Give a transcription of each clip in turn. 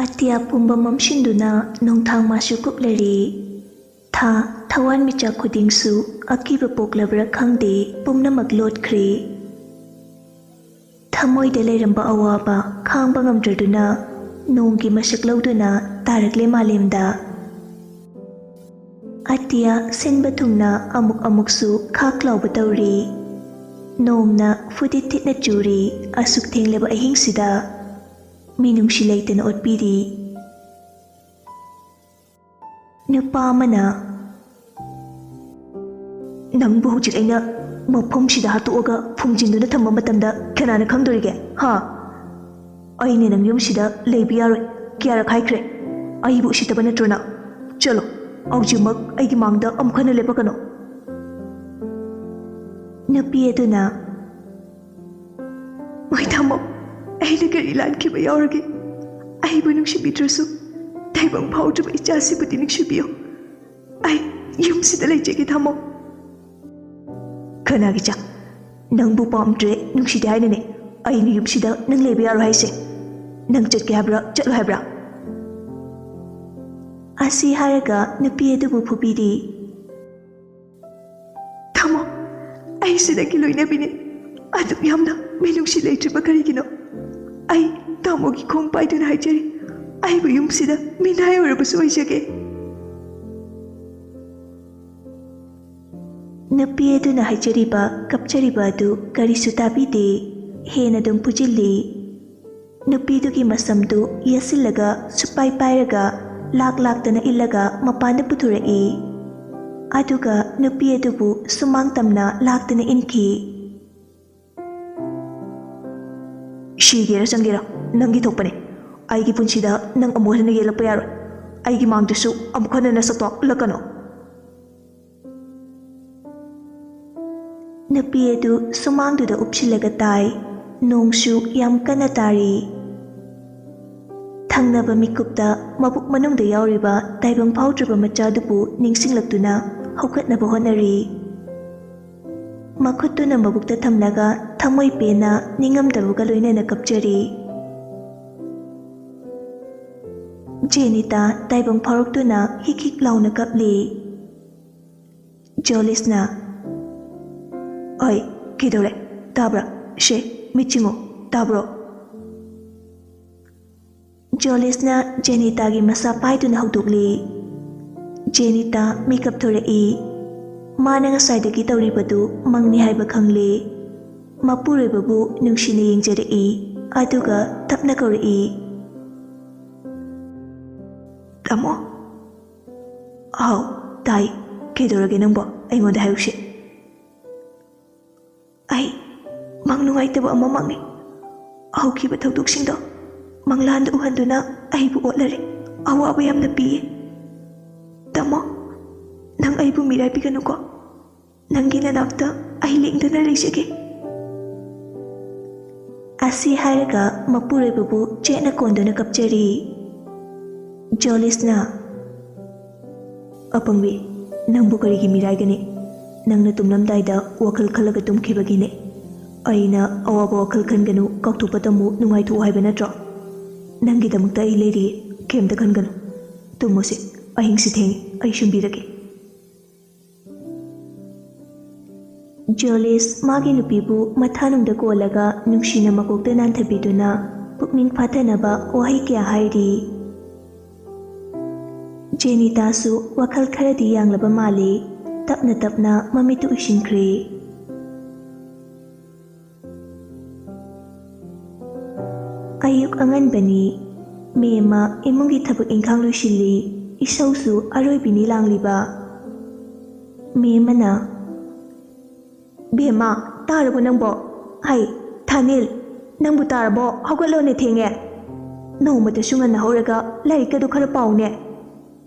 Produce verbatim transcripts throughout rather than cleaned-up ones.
ꯑꯇꯤꯌꯥ ꯄꯨꯝꯕ ꯃꯝꯁꯤꯟꯗꯨꯅ ꯅꯣꯡꯊꯥꯡ ꯃꯥꯁꯨ ꯀꯨꯞꯂꯔꯤ꯫ ꯊꯥ, ꯊꯋꯥꯟꯃꯤꯆꯥꯛ ꯈꯨꯗꯤꯡꯁꯨ ꯑꯀꯤꯕ ꯄꯣꯛꯂꯕ꯭ꯔꯥ ꯈꯪꯗꯦ, ꯄꯨꯝꯅꯃꯛ ꯂꯣꯠꯈ꯭ꯔꯦ꯫ ꯊꯃꯣꯏꯗ ꯂꯩꯔꯝꯕ ꯑꯋꯥꯕ ꯈꯥꯡꯕ ꯉꯝꯗ꯭ꯔꯗꯨꯅ ꯅꯣꯡꯒꯤ ꯃꯁꯛ ꯂꯧꯗꯨꯅ ꯇꯥꯔꯛꯂꯦ ꯃꯥꯂꯦꯝꯗ꯫ ꯑꯇꯤꯌꯥ ꯁꯤꯟꯕ ꯊꯨꯡꯅ ꯑꯃꯨꯛ ꯑꯃꯨꯛꯁꯨ ꯈꯥꯛ ꯂꯥꯎꯕ ꯇꯧꯔꯤ꯫ ꯅꯣꯡꯅ ꯐꯨꯗꯤꯠ ꯊꯤꯠꯅ ꯆꯨꯔꯤ꯫ ꯑꯁꯨꯛ ꯊꯦꯡꯂꯕ ꯑꯍꯤꯡꯁꯤꯗ ꯃꯤꯅꯨꯡꯁꯤ ꯂꯩꯇꯅ ꯑꯣꯠꯄꯤꯔꯤ꯫ ꯅꯨꯄꯥ ꯑꯃꯅ, "ꯅꯪꯕꯨ ꯍꯧꯖꯤꯛ ꯑꯩꯅ ꯃꯐꯝꯁꯤꯗ ꯍꯥꯠꯇꯣꯛꯑꯒ ꯐꯨꯝꯖꯤꯟꯗꯨꯅ ꯊꯝꯕ ꯃꯇꯝꯗ ꯀꯅꯥꯅ ꯈꯪꯗꯣꯔꯤꯒꯦ? ꯍꯥ? ꯑꯩꯅ ꯅꯪ ꯌꯨꯝꯁꯤꯗ ꯂꯩꯕ ꯌꯥꯔꯣꯏ꯫ ꯀꯌꯥꯔꯛ ꯍꯥꯏꯈ꯭ꯔꯦ? ꯑꯩꯕꯨ ꯎꯁꯤꯠꯇꯕ ꯅꯠꯇ꯭ꯔꯣ ꯅꯪ? ꯆꯠꯂꯣ, ꯍꯧꯖꯤꯛꯃꯛ ꯑꯩꯒꯤ ꯃꯥꯡꯗ ꯑꯃꯨꯛ ꯍꯟꯅ ꯂꯦꯞꯄꯛꯀꯅꯨ꯫" ꯅꯨꯄꯤ ꯑꯗꯨꯅ, "ꯍꯣꯏ ꯇꯥꯃꯣ, ꯑꯩꯅ ꯀꯔꯤ ꯂꯥꯟꯈꯤꯕ ꯌꯥꯎꯔꯒꯦ? ꯑꯩꯕꯨ ꯅꯨꯡꯁꯤꯕꯤꯗ꯭ꯔꯁꯨ ꯇꯥꯏꯕꯪ ꯐꯥꯎꯗ꯭ꯔꯕ ꯏꯆꯥꯁꯤꯕꯨꯗꯤ ꯅꯨꯡꯁꯤꯕꯤꯌꯨ꯫ ꯑꯩ ꯌꯨꯝꯁꯤꯗ ꯂꯩꯖꯒꯦ ꯇꯥꯃꯣ꯫" "ꯀꯅꯥꯒꯤ ꯏꯆꯥ? ꯅꯪꯕꯨ ꯄꯥꯝꯗ꯭ꯔꯦ, ꯅꯨꯡꯁꯤꯗꯦ ꯍꯥꯏꯅꯅꯦ ꯑꯩꯅ ꯌꯨꯝꯁꯤꯗ ꯅꯪ ꯂꯩꯕ ꯌꯥꯔꯣꯏ ꯍꯥꯏꯁꯦ꯫ ꯅꯪ ꯆꯠꯀꯦ ꯍꯥꯏꯕ꯭ꯔꯥ, ꯆꯠꯂꯣ ꯍꯥꯏꯕ꯭ꯔꯥ?" ꯑꯁꯤ ꯍꯥꯏꯔꯒ ꯅꯨꯄꯤ ꯑꯗꯨꯕꯨ ꯐꯨꯕꯤꯔꯤ꯫ "ꯇꯥꯃꯣ, ꯑꯩ ꯁꯤꯗꯒꯤ ꯂꯣꯏꯅꯕꯤꯅꯤ꯫ ꯑꯗꯨꯛ ꯌꯥꯝꯅ ꯃꯤꯅꯨꯡꯁꯤ ꯂꯩꯇ꯭ꯔꯤꯕ ꯀꯔꯤꯒꯤꯅꯣ? ꯑꯩ ꯇꯥꯃꯣꯒꯤ ꯈꯣꯡ ꯄꯥꯏꯗꯨꯅ ꯍꯥꯏꯖꯔꯤ, ꯑꯩꯕꯨ ꯌꯨꯝꯁꯤꯗ ꯃꯤꯅꯥꯏ ꯑꯣꯏꯔꯕꯁꯨ ꯑꯣꯏꯖꯒꯦ꯫" ꯅꯨꯄꯤ ꯑꯗꯨꯅ ꯍꯥꯏꯖꯔꯤꯕ, ꯀꯞꯆꯔꯤꯕ ꯑꯗꯨ ꯀꯔꯤꯁꯨ ꯇꯥꯕꯤꯗꯦ꯫ ꯍꯦꯟꯅ ꯑꯗꯨꯝ ꯐꯨꯖꯤꯜꯂꯤ꯫ ꯅꯨꯄꯤꯗꯨꯒꯤ ꯃꯁꯝꯗꯨ ꯌꯦꯠꯁꯤꯜꯂꯒ ꯁꯨꯄꯥꯏ ꯄꯥꯏꯔꯒ ꯂꯥꯛ ꯂꯥꯛꯇꯅ ꯏꯜꯂꯒ ꯃꯄꯥꯟꯗ ꯄꯨꯊꯣꯔꯛꯏ꯫ ꯑꯗꯨꯒ ꯅꯨꯄꯤ ꯑꯗꯨꯕꯨ ꯁꯨꯃꯥꯡ ꯇꯝꯅ ꯂꯥꯛꯇꯅ ꯏꯟꯈꯤ꯫ "ꯁꯤꯒꯦꯔꯥ ꯆꯪꯒꯦꯔꯥ ꯅꯪꯒꯤ ꯊꯣꯛꯄꯅꯦ꯫ ꯑꯩꯒꯤ ꯄꯨꯟꯁꯤꯗ ꯅꯪ ꯑꯃꯨꯛ ꯍꯟꯅ ꯌꯦꯜꯂꯛꯄ ꯌꯥꯔꯣꯏ꯫ ꯑꯩꯒꯤ ꯃꯥꯡꯗꯁꯨ ꯑꯃꯨꯛ ꯍꯟꯅ ꯅꯁꯛꯇꯣ ꯎꯠꯂꯛꯀꯅꯨ꯫" ꯅꯨꯄꯤ ꯑꯗꯨ ꯁꯨꯃꯥꯡꯗꯨꯗ ꯎꯞꯁꯤꯜꯂꯒ ꯇꯥꯏ꯫ ꯅꯣꯡꯁꯨ ꯌꯥꯝ ꯀꯟꯅ ꯇꯥꯔꯤ꯫ ꯊꯪꯅꯕ ꯃꯤꯀꯨꯞꯇ ꯃꯕꯨꯛ ꯃꯅꯨꯡꯗ ꯌꯥꯎꯔꯤꯕ ꯇꯥꯏꯕꯪ ꯐꯥꯎꯗ꯭ꯔꯕ ꯃꯆꯥꯗꯨꯕꯨ ꯅꯤꯡꯁꯤꯡꯂꯛꯇꯨꯅ ꯍꯧꯒꯠꯅꯕ ꯍꯣꯠꯅꯔꯤ꯫ ꯃꯈꯨꯠꯇꯨꯅ ꯃꯕꯨꯛꯇ ꯊꯝꯂꯒ ꯊꯃꯣꯏ ꯄꯦꯟꯅ ꯅꯤꯡꯉꯝꯗꯕꯒ ꯂꯣꯏꯅꯅ ꯀꯞꯆꯔꯤ꯫ ꯖꯦꯅꯤꯇꯥ ꯇꯥꯏꯕꯪ ꯐꯥꯎꯔꯛꯇꯨꯅ ꯍꯤꯛ ꯍꯤꯛ ꯂꯥꯎꯅ ꯀꯞꯂꯤ꯫ ꯖꯣꯂꯤꯁꯅ, "ꯑꯣꯏ, ꯀꯩꯗꯧꯔꯦ? ꯇꯥꯕ꯭ꯔꯥ? ꯁꯦ, ꯃꯤꯠ ꯆꯤꯡꯉꯨ꯫ ꯇꯥꯕ꯭ꯔꯣ?" ꯖꯣꯂꯤꯁꯅ ꯖꯦꯅꯤꯇꯥꯒꯤ ꯃꯁꯥ ꯄꯥꯏꯗꯨꯅ ꯍꯧꯗꯣꯛꯂꯤ꯫ ꯖꯦꯅꯤꯇꯥ ꯃꯤꯀꯞ ꯊꯣꯔꯛꯏ꯫ ꯃꯥꯅ ꯉꯁꯥꯏꯗꯒꯤ ꯇꯧꯔꯤꯕꯗꯨ ꯃꯪꯅꯤ ꯍꯥꯏꯕ ꯈꯪꯂꯦ꯫ ꯃꯄꯨꯔꯣꯏꯕꯕꯨ ꯅꯨꯡꯁꯤꯅ ꯌꯦꯡꯖꯔꯛꯏ, ꯑꯗꯨꯒ ꯇꯞꯅ ꯀꯧꯔꯛꯏ꯫ "ꯇꯥꯃꯣ?" "ꯍꯥꯎ, ꯇꯥꯏ꯫ ꯀꯩꯗꯧꯔꯒꯦ ꯅꯪꯕꯣ? ꯑꯩꯉꯣꯟꯗ ꯍꯥꯏꯌꯨꯁꯦ꯫" "ꯑꯩ ꯃꯪ ꯅꯨꯡꯉꯥꯏꯇꯕ ꯑꯃ ꯃꯪꯉꯤ꯫ ꯍꯧꯈꯤꯕ ꯊꯧꯗꯣꯛꯁꯤꯡꯗꯣ ꯃꯪꯂꯥꯟꯗ ꯎꯍꯟꯗꯨꯅ ꯑꯩꯕꯨ ꯑꯣꯠꯂꯔꯦ꯫ ꯑꯋꯥꯕ ꯌꯥꯝꯅ ꯄꯤꯌꯦ꯫ ꯇꯥꯃꯣ, ꯅꯪ ꯑꯩꯕꯨ ꯃꯤꯔꯥꯏꯕꯤꯒꯅꯨꯀꯣ꯫ ꯅꯪꯒꯤ ꯅꯅꯥꯛꯇ ꯑꯩ ꯂꯦꯡꯗꯅ ꯂꯩꯖꯒꯦ꯫" ꯑꯁꯤ ꯍꯥꯏꯔꯒ ꯃꯄꯨꯔꯣꯏꯕꯕꯨ ꯆꯦꯠꯅ ꯀꯣꯟꯗꯨꯅ ꯀꯞꯆꯔꯤ꯫ ꯖꯣꯂꯤꯁꯅ, "ꯑꯄꯪꯕꯤ, ꯅꯪꯕꯨ ꯀꯔꯤꯒꯤ ꯃꯤꯔꯥꯏꯒꯅꯤ? ꯅꯪꯅ ꯇꯨꯝꯂꯝꯗꯥꯏꯗ ꯋꯥꯈꯜ ꯈꯜꯂꯒ ꯇꯨꯝꯈꯤꯕꯒꯤꯅꯦ꯫ ꯑꯩꯅ ꯑꯋꯥꯕ ꯋꯥꯈꯜ ꯈꯟꯒꯅꯨ, ꯀꯥꯎꯊꯣꯛꯄ ꯇꯝꯃꯨ, ꯅꯨꯡꯉꯥꯏꯊꯣꯛꯎ ꯍꯥꯏꯕ ꯅꯠꯇ꯭ꯔꯣ? ꯅꯪꯒꯤꯗꯃꯛꯇ ꯑꯩ ꯂꯩꯔꯤꯌꯦ, ꯀꯩꯝꯇ ꯈꯟꯒꯅꯨ꯫ ꯇꯨꯝꯃꯨꯁꯦ, ꯑꯍꯤꯡꯁꯤ ꯊꯦꯡꯉꯤ, ꯑꯩ ꯁꯨꯝꯕꯤꯔꯒꯦ꯫" ꯖꯣꯂꯤꯁ ꯃꯥꯒꯤ ꯅꯨꯄꯤꯕꯨ ꯃꯊꯥꯅꯨꯡꯗ ꯀꯣꯜꯂꯒ ꯅꯨꯡꯁꯤꯅ ꯃꯀꯣꯛꯇ ꯅꯥꯟꯊꯕꯤꯗꯨꯅ ꯄꯨꯛꯅꯤꯡ ꯐꯥꯊꯅꯕ ꯋꯥꯍꯩ ꯀꯌꯥ ꯍꯥꯏꯔꯤ꯫ ꯖꯦꯅꯤꯇꯥꯁꯨ ꯋꯥꯈꯜ ꯈꯔꯗꯤ ꯌꯥꯡꯂꯕ ꯃꯥꯜꯂꯤ꯫ ꯇꯞꯅ ꯇꯞꯅ ꯃꯃꯤꯠꯇꯨ ꯎꯏꯁꯤꯟꯈ꯭ꯔꯦ꯫ ꯑꯌꯨꯛ ꯑꯉꯟꯕꯅꯤ꯫ ꯃꯦꯝꯃ ꯏꯃꯨꯡꯒꯤ ꯊꯕꯛ ꯏꯪꯈꯥꯡ ꯂꯣꯏꯁꯤꯜꯂꯤ꯫ ꯏꯁꯧꯁꯨ ꯑꯔꯣꯏꯕꯤꯅꯤ ꯂꯥꯡꯂꯤꯕ꯫ ꯃꯦꯝꯃꯅ, "ꯕꯦꯝꯃ, ꯇꯥꯔꯕꯣ ꯅꯪꯕꯣ? ꯍꯩ, ꯊꯥꯅꯤꯜ, ꯅꯪꯕꯨ ꯇꯥꯔꯕꯣ? ꯍꯧꯒꯠꯂꯣꯅꯦ, ꯊꯦꯡꯉꯦ꯫ ꯅꯣꯡꯃꯇꯁꯨ ꯉꯟꯅ ꯍꯧꯔꯒ ꯂꯥꯏꯔꯤꯛꯀꯗꯣ ꯈꯔ ꯄꯥꯎꯅꯦ꯫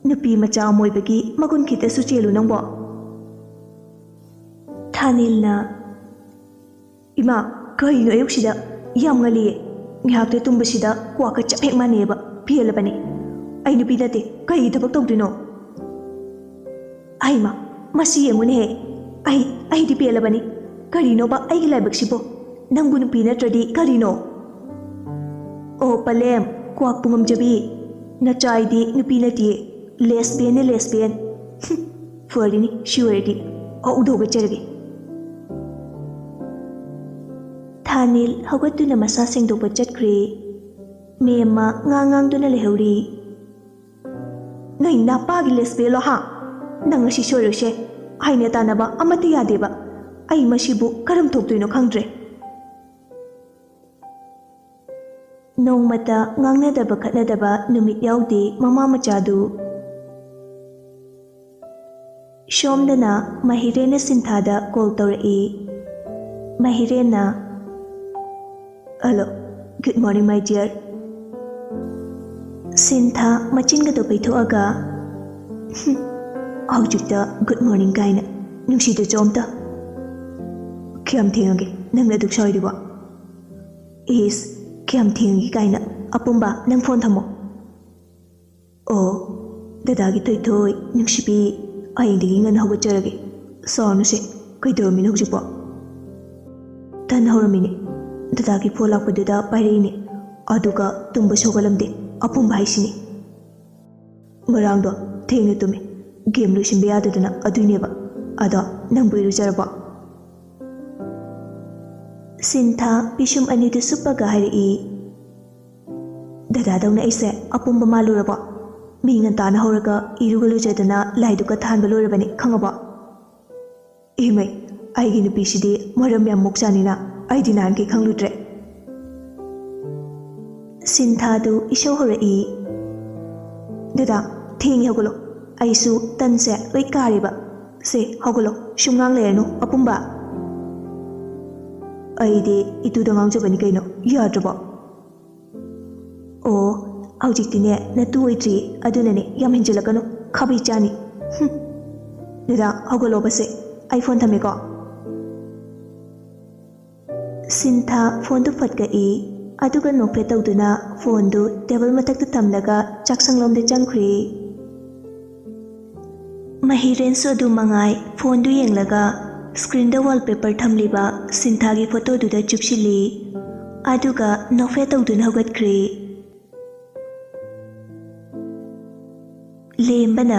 ꯅꯨꯄꯤ ꯃꯆꯥ ꯑꯃ ꯑꯣꯏꯕꯒꯤ ꯃꯒꯨꯟ ꯈꯤꯇꯁꯨ ꯆꯦꯜꯂꯨ ꯅꯪꯕꯣ꯫" ꯊꯥꯅꯤꯜꯅ, "ꯏꯃꯥ, ꯀꯩꯅꯣ ꯑꯌꯨꯛꯁꯤꯗ? ꯌꯥꯝ ꯉꯜꯂꯤꯌꯦ꯫ ꯉꯥꯏꯍꯥꯛꯇ ꯇꯨꯝꯕꯁꯤꯗ ꯀ꯭ꯋꯥꯛꯀ ꯆꯞ ꯍꯦꯛ ꯃꯥꯟꯅꯩꯌꯦꯕ꯫ ꯄꯦꯜꯂꯕꯅꯤ꯫ ꯑꯩ ꯅꯨꯄꯤ ꯅꯠꯇꯦ, ꯀꯩꯒꯤ ꯊꯕꯛ ꯇꯧꯗꯣꯏꯅꯣ?" ꯍꯩꯃꯥ, ꯃꯁꯤ ꯌꯦꯡꯉꯨꯅꯦꯍꯦ꯫ ꯑꯩ, ꯑꯩꯗꯤ ꯄꯦꯜꯂꯕꯅꯤ꯫ ꯀꯔꯤꯅꯣꯕ ꯑꯩꯒꯤ ꯂꯥꯏꯕꯛꯁꯤꯕꯣ? ꯅꯪꯕꯨ ꯅꯨꯄꯤ ꯅꯠꯇ꯭ꯔꯗꯤ ꯀꯔꯤꯅꯣ? ꯑꯣ ꯄꯂꯦꯝ, ꯀ꯭ꯋꯥꯛꯄꯨ ꯉꯝꯖꯕꯤ꯫ "ꯅꯆꯥꯏꯗꯤ ꯅꯨꯄꯤ ꯅꯠꯇꯦ, lesbian ꯅꯦ, lesbian꯫ ꯍꯨꯝ, ꯐꯔꯤꯅꯤ ꯁꯤ ꯑꯣꯏꯔꯗꯤ, ꯑꯧꯗ ꯍꯧꯒꯠꯆꯔꯒꯦ꯫" ꯊꯥꯅꯤꯜ ꯍꯧꯒꯠꯇꯨꯅ ꯃꯁꯥ ꯁꯦꯡꯗꯣꯛꯄ ꯆꯠꯈ꯭ꯔꯦ꯫ ꯃꯦꯝꯃ ꯉꯥꯡ ꯉꯥꯡꯗꯨꯅ ꯂꯩꯍꯧꯔꯤ꯫ "ꯅꯣꯏ ꯅꯄꯥꯒꯤ lesbian ꯂꯣ ꯍꯥ? ꯅꯪ ꯉꯁꯤ ꯁꯣꯏꯔꯣꯏꯁꯦ꯫ ꯑꯩꯅ ꯇꯥꯟꯅꯕ ꯑꯃꯠꯇ ꯌꯥꯗꯦꯕ꯫ ꯑꯩ ꯃꯁꯤꯕꯨ ꯀꯔꯝ ꯊꯣꯛꯇꯣꯏꯅꯣ ꯈꯪꯗ꯭ꯔꯦ꯫" ꯅꯣꯡꯃꯇ ꯉꯥꯡꯅꯗꯕ ꯈꯠꯅꯗꯕ ꯅꯨꯃꯤꯠ ꯌꯥꯎꯗꯦ ꯃꯃꯥ ꯃꯆꯥꯗꯨ꯫ ꯁꯣꯝꯗꯅ ꯃꯍꯤꯔꯦꯟꯅ ꯁꯤꯟꯊꯥꯗ call ꯇꯧꯔꯛꯏ꯫ ꯃꯍꯤꯔꯦꯟꯅ, "Hello, good morning, my dear." ꯁꯤꯟꯊꯥ ꯃꯆꯤꯟꯒꯗꯣ ꯄꯩꯊꯣꯛꯑꯒ, "ꯍꯨꯝ, ꯍꯧꯖꯤꯛꯇ good morning ꯀꯥꯏꯅ, ꯅꯨꯡꯁꯤꯗ ꯆꯣꯝꯇ꯫ ꯀꯌꯥꯝ ꯊꯦꯡꯉꯒꯦ ꯅꯪꯅ ꯑꯗꯨꯛ ꯁꯥꯎꯔꯤꯕꯣ? ꯏꯁ, ꯀꯌꯥꯝ ꯊꯦꯡꯉꯒꯦ ꯀꯥꯏꯅ, ꯑꯄꯨꯝꯕ ꯅꯪ phone ꯊꯝꯃꯣ꯫" "ꯑꯣ, ꯗꯗꯥꯒꯤ ꯊꯣꯏꯊꯣꯏ, ꯅꯨꯡꯁꯤꯕꯤ, ꯍꯌꯦꯡꯗꯒꯤ ꯉꯟꯅ ꯍꯧꯒꯠꯆꯔꯒꯦ꯫ ꯁꯥꯎꯔꯅꯨꯁꯦ, ꯀꯩꯗꯧꯔꯝꯃꯤꯅꯣ ꯍꯧꯖꯤꯛꯄꯣ?" "ꯇꯟ ꯍꯧꯔꯝꯃꯤꯅꯦ, ꯗꯗꯥꯒꯤ phone ꯂꯥꯛꯄꯗꯨꯗ ꯄꯥꯏꯔꯛꯏꯅꯦ, ꯑꯗꯨꯒ ꯇꯨꯝꯕꯁꯨ ꯍꯧꯒꯠꯂꯝꯗꯦ, ꯑꯄꯨꯝꯕ ꯍꯥꯏꯁꯤꯅꯤ꯫ ꯉꯔꯥꯡꯗꯣ ꯊꯦꯡꯅ ꯇꯨꯝꯃꯦ, game ꯂꯣꯏꯁꯤꯟꯕ ꯌꯥꯗꯗꯅ, ꯑꯗꯨꯏꯅꯦꯕ꯫ ꯑꯗꯣ ꯅꯪꯕꯨ ꯏꯔꯨꯖꯔꯕꯣ?" ꯁꯤꯟꯊꯥ ꯄꯤꯁꯨꯝ ꯑꯅꯤꯗꯨ ꯁꯨꯞꯄꯒ ꯍꯥꯏꯔꯛꯏ꯫ "ꯗꯗꯥꯗꯧꯅ ꯑꯩꯁꯦ ꯑꯄꯨꯝꯕ ꯃꯥꯜꯂꯨꯔꯕꯣ? ꯃꯤ ꯉꯟꯇꯥꯅ ꯍꯧꯔꯒ ꯏꯔꯨꯒ ꯂꯨꯖꯗꯅ ꯂꯥꯏꯗꯨꯒ ꯊꯥꯟꯕ ꯂꯣꯏꯔꯕꯅꯤ, ꯈꯪꯉꯕꯣ?" "ꯏꯃꯩ, ꯑꯩꯒꯤ ꯅꯨꯄꯤꯁꯤꯗꯤ ꯃꯔꯝ ꯌꯥꯝ ꯃꯣꯛꯆꯥꯅꯤꯅ, ꯑꯩꯗꯤ ꯅꯍꯥꯟꯈꯩ ꯈꯪꯂꯨꯗ꯭ꯔꯦ꯫" ꯁꯤꯟꯊꯥꯗꯨ ꯏꯁꯧ ꯍꯧꯔꯛꯏ꯫ "ꯗꯗꯥ, ꯊꯦꯡꯉꯦ, ꯍꯧꯒꯠꯂꯣ꯫ ꯑꯩꯁꯨ ꯇꯟꯁꯦ ꯂꯣꯏ ꯀꯥꯔꯦꯕ꯫ ꯁꯦ, ꯍꯧꯒꯠꯂꯣ, ꯁꯨꯝ ꯉꯥꯡ ꯂꯩꯔꯅꯨ, ꯑꯄꯨꯝꯕ꯫" "ꯑꯩꯗꯤ ꯏꯇꯨꯗ ꯉꯥꯡꯖꯕꯅꯤ ꯀꯩꯅꯣ, ꯌꯥꯗ꯭ꯔꯕꯣ?" "ꯑꯣ, ꯍꯧꯖꯤꯛꯇꯤꯅꯦ ꯅꯇꯨ ꯑꯣꯏꯗ꯭ꯔꯤ, ꯑꯗꯨꯅꯅꯦ ꯌꯥꯝ ꯍꯦꯟꯖꯤꯜꯂꯛꯀꯅꯨ, ꯈꯥꯕꯩ ꯆꯥꯅꯤ꯫ ꯍꯨꯝ꯫ ꯗꯗꯥ, ꯍꯧꯒꯠꯂꯣꯕꯁꯦ, ꯑꯩ phone ꯊꯝꯃꯦꯀꯣ꯫" ꯁꯤꯟꯊꯥ phoneꯗꯨ ꯐꯠ ꯀꯛꯏ, ꯑꯗꯨꯒ ꯅꯣꯛꯐꯦꯠ ꯇꯧꯗꯨꯅ phoneꯗꯨ table ꯃꯊꯛꯇ ꯊꯝꯂꯒ ꯆꯥꯛꯁꯪꯂꯣꯝꯗ ꯆꯪꯈ꯭ꯔꯦ꯫ ꯃꯍꯤꯔꯦꯟꯁꯨ ꯑꯗꯨ ꯃꯉꯥꯏ phoneꯗꯨ ꯌꯦꯡꯂꯒ screenꯗ wallpaper ꯊꯝꯂꯤꯕ ꯁꯤꯟꯊꯥꯒꯤ photoꯗꯨꯗ ꯆꯨꯞꯁꯤꯜꯂꯤ꯫ ꯑꯗꯨꯒ ꯅꯣꯛꯐꯦꯠ ꯇꯧꯗꯨꯅ ꯍꯧꯒꯠꯈ꯭ꯔꯦ꯫ ꯂꯦꯝꯕꯅ,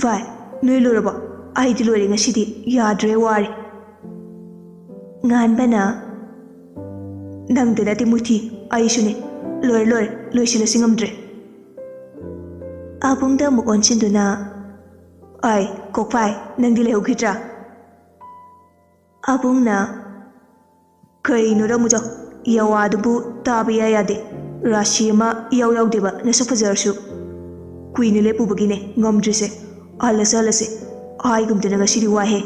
"ꯚꯥꯏ, ꯅꯣꯏ ꯂꯣꯏꯔꯕꯣ? ꯑꯩꯗꯤ ꯂꯣꯏꯔꯦ ꯉꯁꯤꯗꯤ, ꯌꯥꯗ꯭ꯔꯦ, ꯋꯥꯔꯦ꯫" ꯉꯥꯟꯕꯅ, "ꯅꯪꯗ ꯅꯠꯇꯦ ꯃꯨꯊꯤ, ꯑꯩꯁꯨꯅꯦ꯫ ꯂꯣꯏꯔꯦ, ꯂꯣꯏꯔꯦ, ꯂꯣꯏꯁꯤꯜꯂꯁꯤ ꯉꯝꯗ꯭ꯔꯦ꯫" ꯑꯕꯨꯡꯗ ꯑꯃꯨꯛ ꯑꯣꯟꯁꯤꯟꯗꯨꯅ, "ꯑꯥꯏ, ꯀꯣꯛꯐꯥꯏ, ꯅꯪꯗꯤ ꯂꯩꯍꯧꯈꯤꯗ꯭ꯔꯥ?" ꯑꯕꯨꯡꯅ, "ꯀꯩꯅꯣꯗ ꯃꯨꯖꯥꯎ, ꯌꯥꯋꯥꯗꯨꯕꯨ ꯇꯥꯕ ꯏꯌꯥ ꯌꯥꯗꯦ꯫ ꯔꯥꯁꯤ ꯑꯃ ꯏꯌꯥꯎ ꯌꯥꯎꯗꯦꯕ, ꯅꯁꯛ ꯐꯖꯔꯁꯨ꯫ ꯀꯨꯏꯅ ꯂꯦꯞꯄꯨꯕꯒꯤꯅꯦ ꯉꯝꯗ꯭ꯔꯤꯁꯦ꯫ ꯍꯜꯂꯁꯦ, ꯍꯜꯂꯁꯦ꯫ ꯍꯥꯏꯒꯨꯝꯗꯅ ꯉꯁꯤꯗꯤ ꯋꯥꯍꯦ꯫"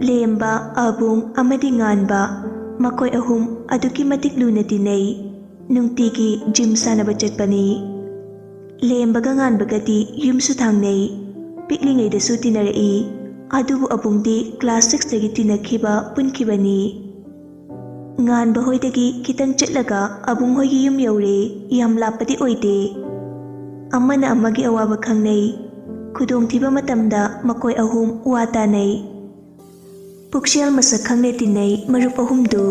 ꯂꯦꯝꯕ, ꯑꯕꯨꯡ ꯑꯃꯗꯤ ꯉꯥꯟꯕ, ꯃꯈꯣꯏ ꯑꯍꯨꯝ ꯑꯗꯨꯛꯀꯤ ꯃꯇꯤꯛ ꯂꯨꯅ ꯇꯤꯟꯅꯩ꯫ ꯅꯨꯡꯇꯤꯒꯤ ꯖꯤꯝ ꯁꯥꯟꯅꯕ ꯆꯠꯄꯅꯤ꯫ ꯂꯦꯝꯕꯒ ꯉꯥꯟꯕꯒꯗꯤ ꯌꯨꯝꯁꯨ ꯊꯪꯅꯩ꯫ ꯄꯤꯛꯂꯤꯉꯩꯗꯁꯨ ꯇꯤꯟꯅꯔꯛꯏ꯫ ꯑꯗꯨꯕꯨ ꯑꯕꯨꯡꯗꯤ ꯀ꯭ꯂꯥꯁ ꯁꯤꯛꯁꯇꯒꯤ ꯇꯤꯟꯅꯈꯤꯕ, ꯄꯨꯟꯈꯤꯕꯅꯤ꯫ ꯉꯥꯟꯕ ꯍꯣꯏꯗꯒꯤ ꯈꯤꯇꯪ ꯆꯠꯂꯒ ꯑꯕꯨꯡ ꯍꯣꯏꯒꯤ ꯌꯨꯝ ꯌꯧꯔꯦ꯫ ꯌꯥꯝ ꯂꯥꯞꯄꯗꯤ ꯑꯣꯏꯗꯦ꯫ ꯑꯃꯅ ꯑꯃꯒꯤ ꯑꯋꯥꯕ ꯈꯪꯅꯩ꯫ ꯈꯨꯗꯣꯡꯊꯤꯕ ꯃꯇꯝꯗ ꯃꯈꯣꯏ ꯑꯍꯨꯝ ꯋꯥ ꯇꯥꯅꯩ꯫ ꯄꯨꯛꯆꯦꯜ ꯃꯁꯛ ꯈꯪꯅ ꯇꯤꯟꯅꯩ ꯃꯔꯨꯞ ꯑꯍꯨꯝꯗꯨ꯫